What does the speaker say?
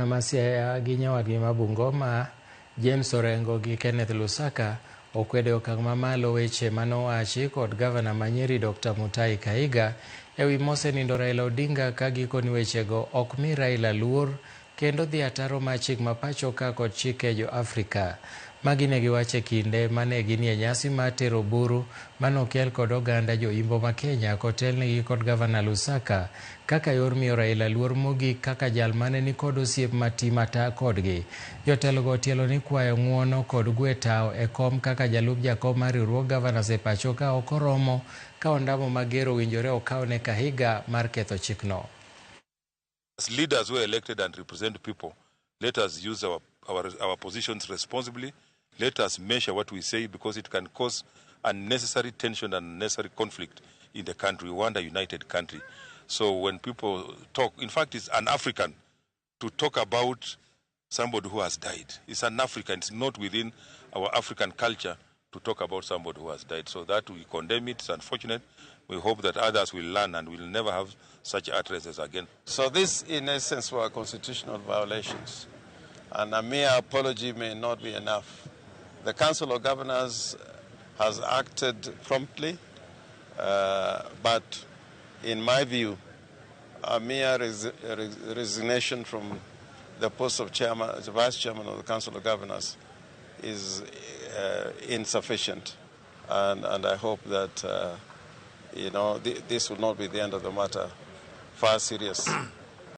Ma Siaya gi nyawadgi ma Bungoma James Orengo gi Kenneth Lusaka okwedo e okang' mamalo weche manowachi kod gavana ma Nyeri Dr. Mutahi Kahiga ewi mosenindo Raila Odinga ka gikoni wechego ok mi Raila luor kendo dhi ataro mar chik ma pacho ka kod chike jo Afrika. Magi ne giwacho e kinde mane ginie nyasi mar tero buru manokel kod oganda jo Imbo ma Kenya kotelnegi kod gavana Lusaka kaka yor miyo Raila luor mogik kaka jal mane nikod osiep mati mata kodgi. Jotelogo otielo ni kwayo ng'uono kod gwe tawo e kom kaka jalup jakom mar riwruog governors e pacho ka ok oromo ka ondamo mager owinjore okaw ne Kahiga mar ketho chikno. As leaders who are elected and represent people, let us use our positions responsibly. Let us measure what we say, because it can cause unnecessary tension and unnecessary conflict in the country. We want a united country. So when people talk, in fact, it's un-African to talk about somebody who has died. It's un-African. It's not within our African culture to talk about somebody who has died. So that we condemn it. It's unfortunate. We hope that others will learn and will never have such utterances again. So this, in essence, were constitutional violations. And a mere apology may not be enough. The Council of Governors has acted promptly, but in my view, a mere resignation from the post of chairman, the vice chairman of the Council of Governors is insufficient. And I hope that this will not be the end of the matter. Far serious